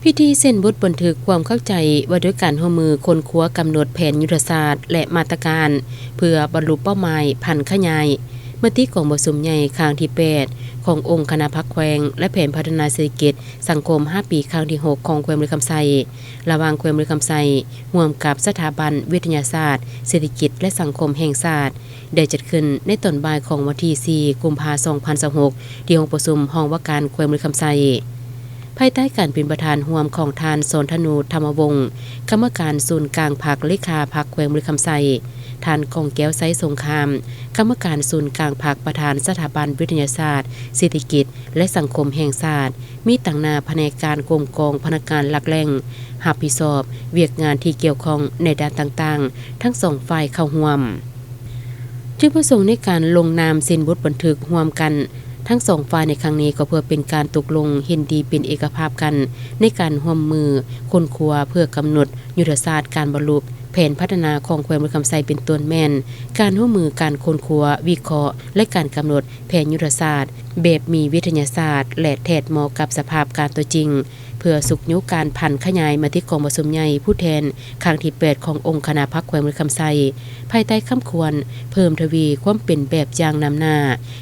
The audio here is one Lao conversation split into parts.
ພິທີເຊັນບົດບັນທຶກຄວາມເຂົ້າໃຈວ່າດ້ວຍການຮ່ວມມືຄົ້ນຄວ້າກຳນົດແຜນຍຸດທະສາດ ແລະ ມາດຕະການ ເພື່ອບັນລຸເປົ້າໝາຍຜັນຂະຫຍາຍ ມະຕິກອງປະຊຸມໃຫຍ່ຄັ້ງທີແປດ ຂອງອົງຄະນະພັກແຂວງ ແລະ ແຜນພັດທະນາເສດຖະກິດສັງຄົມຫ້າປີ ຄັ້ງທີຫົກ ຂອງແຂວງບໍລິຄຳໄຊ ລະຫວ່າງແຂວງບໍລິຄຳໄຊ ຮ່ວມກັບສະຖາບັນວິທະຍາສາດ ເສດຖະກິດ ແລະ ສັງຄົມແຫ່ງຊາດ ໄດ້ຈັດຂຶ້ນໃນຕອນບ່າຍຂອງວັນທີສີ່ ກຸມພາ ສອງພັນຊາວຫົກ ທີ່ຫ້ອງປະຊຸມຫ້ອງວ່າການແຂວງບໍລິຄຳໄຊ ພາຍໃຕ້ການເປັນປະທານຮ່ວມຂອງທ່ານ ສອນທະນູ ທຳມະວົງ ກຳມະການສູນກາງພັກ ເລຂາພັກແຂວງບໍລິຄຳໄຊ, ທ່ານ ກອງແກ້ວ ໄຊສົງຄາມ ກຳມະການສູນກາງພັກ ປະທານສະຖາບັນວິທະຍາສາດ ເສດຖະກິດ ແລະ ສັງຄົມແຫ່ງຊາດ, ມີຕາງໜ້າພະແນກການກົມກອງພະນັກງານຫຼັກແຫຼ່ງ ຮັບຜິດຊອບວຽກງານທີ່ກ່ຽວຂ້ອງໃນດ້ານຕ່າງໆ ທັງສອງຝ່າຍເຂົ້າຮ່ວມ. ຈຸດປະສົງໃນການລົງນາມເຊັນບົດບັນທຶກຮ່ວມກັນທັງສອງຝ່າຍໃນຄັ້ງນີ້ ກໍເພື່ອເປັນການຕົກລົງເຫັນດີເປັນເອກະພາບກັນ ໃນການຮ່ວມມືຄົ້ນຄວ້າເພື່ອກຳນົດຍຸດທະສາດການບັນລຸແຜນພັດທະນາຂອງແຂວງບໍລິຄຳໄຊ ເປັນຕົ້ນແມ່ນ ການຮ່ວມມືການຄົ້ນຄວ້າ, ວິເຄາະ ແລະ ການກຳນົດແຜນຍຸດທະສາດແບບມີວິທະຍາສາດ ແລະ ແທດເໝາະກັບສະພາບການຕົວຈິງ ເພື່ອຊຸກຍູ້ການຜັນຂະຫຍາຍມະຕິກອງປະຊຸມໃຫຍ່ຜູ້ແທນຄັ້ງທີແປດ ຂອງອົງຄະນະພັກແຂວງບໍລິຄຳໄຊ ພາຍໃຕ້ຄຳຂວັນ ເພີ່ມທະວີຄວາມເປັນແບບຢ່າງນຳໜ້າ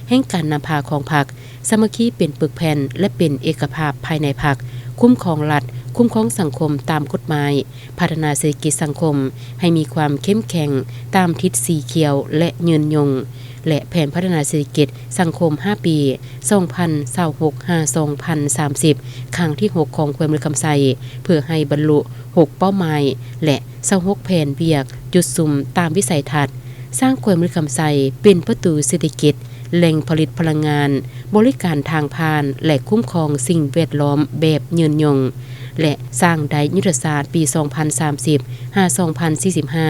ແຫ່ງການນຳພາຂອງພັກ, ສາມັກຄີເປັນປຶກແຜ່ນ ແລະ ເປັນເອກະພາບພາຍໃນພັກ, ຄຸ້ມຄອງລັດ, ຄຸ້ມຄອງສັງຄົມຕາມກົດໝາຍ, ພັດທະນາເສດຖະກິດສັງຄົມໃຫ້ມີຄວາມເຂັ້ມແຂງຕາມທິດສີຂຽວ ແລະ ຍືນຍົງ ແລະ ແຜນພັດທະນາເສດຖະກິດສັງຄົມຫ້າປີ ສອງພັນຊາວຫົກ ຫາ ສອງພັນສາມສິບ ຄັ້ງທີຫົກ ຂອງແຂວງບໍລິຄຳໄຊ ເພື່ອໃຫ້ບັນລຸຫົກເປົ້າໝາຍ ແລະ ຊາວຫົກແຜນວຽກຈຸດສຸມຕາມວິໄສທັດ ສ້າງແຂວງບໍລິຄຳໄຊເປັນປະຕູເສດຖະກິດ, ແຫຼ່ງຜະລິດພະລັງງານ, ບໍລິການທາງຜ່ານ ແລະ ຄຸ້ມຄອງສິ່ງແວດລ້ອມແບບຍືນຍົງ ແລະ ສ້າງໄດ້ຍຸດທະສາດປີສອງພັນສາມສິບ ຫາ ສອງພັນສີ່ສິບຫ້າ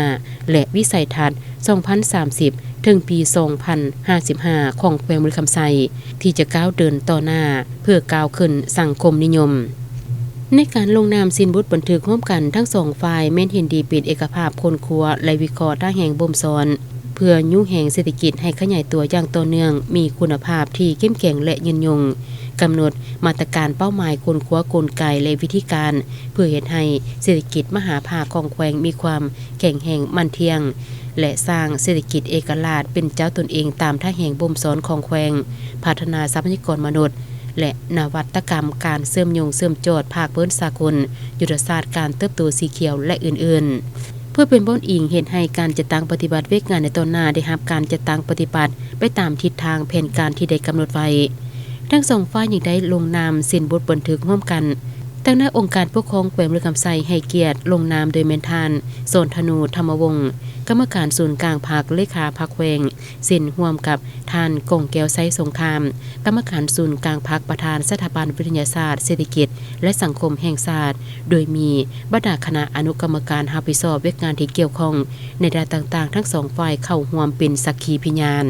ແລະ ວິໄສທັດສອງພັນສາມສິບ ເຖິງປີສອງພັນຫ້າສິບຫ້າ ຂອງແຂວງບໍລິຄຳໄຊ ທີ່ຈະກ້າວເດີນຕໍ່ໜ້າເພື່ອກ້າວຂຶ້ນສັງຄົມນິຍົມ. ໃນການລົງນາມເຊັນບົດບັນທຶກຮ່ວມກັນ ທັງສອງຝ່າຍແມ່ນເຫັນດີເປັນເອກະພາບຄົ້ນຄວ້າ ແລະ ວິເຄາະທ່າແຮງບົ່ມຊ້ອນ ເພື່ອຍູ້ແຮງເສດຖະກິດໃຫ້ຂະຫຍາຍຕົວຢ່າງຕໍ່ເນື່ອງ, ມີຄຸນນະພາບທີ່ເຂັ້ມແຂງ ແລະ ຍືນຍົງ, ກຳນົດມາດຕະການເປົ້າໝາຍ, ຄົ້ນຄວ້າກົນໄກ ແລະ ວິທີການ ເພື່ອເຮັດໃຫ້ເສດຖະກິດມະຫາພາກຂອງແຂວງມີຄວາມແຂງແຮງໝັ້ນທ່ຽງ ແລະ ສ້າງເສດຖະກິດເອກະລາດເປັນເຈົ້າຕົນເອງຕາມທ່າແຮງບົ່ມຊ້ອນຂອງແຂວງ, ພັດທະນາຊັບພະຍາກອນມະນຸດ ແລະ ນະວັດຕະກຳການເຊື່ອມໂຍງເຊື່ອມຈອດພາກພື້ນສາກົນ, ຍຸດທະສາດການເຕີບໂຕສີຂຽວ ແລະ ອື່ນໆ ເພື່ອເປັນບ່ອນອີງເຮັດໃຫ້ການຈັດຕັ້ງປະຕິບັດວຽກງານໃນຕໍ່ໜ້າໄດ້ຮັບການຈັດຕັ້ງປະຕິບັດໄປຕາມທິດທາງແຜນການທີ່ໄດ້ກຳນົດໄວ້. ທັງສອງຝ່າຍຍັງໄດ້ລົງນາມເຊັນບົດບັນທຶກຮ່ວມກັນ ຕາງໜ້າອົງການປົກຄອງແຂວງບໍລິຄຳໄຊໃຫ້ກຽດລົງນາມໂດຍແມ່ນທ່ານ ສອນທະນູ ທຳມະວົງ ກຳມະການສູນກາງພັກ, ເລຂາພັກແຂວງ ເຊັນຮ່ວມກັບທ່ານ ກອງແກ້ວ ໄຊສົງຄາມ ກຳມະການສູນກາງພັກ, ປະທານສະຖາບັນວິທະຍາສາດເສດຖະກິດ ແລະ ສັງຄົມແຫ່ງຊາດ, ໂດຍມີບັນດາຄະນະອະນຸກຳມະການຮັບຜິດຊອບວຽກງານທີ່ກ່ຽວຂ້ອງໃນດ້ານຕ່າງໆ ທັງສອງຝ່າຍເຂົ້າຮ່ວມເປັນສັກຂີພະຍານ.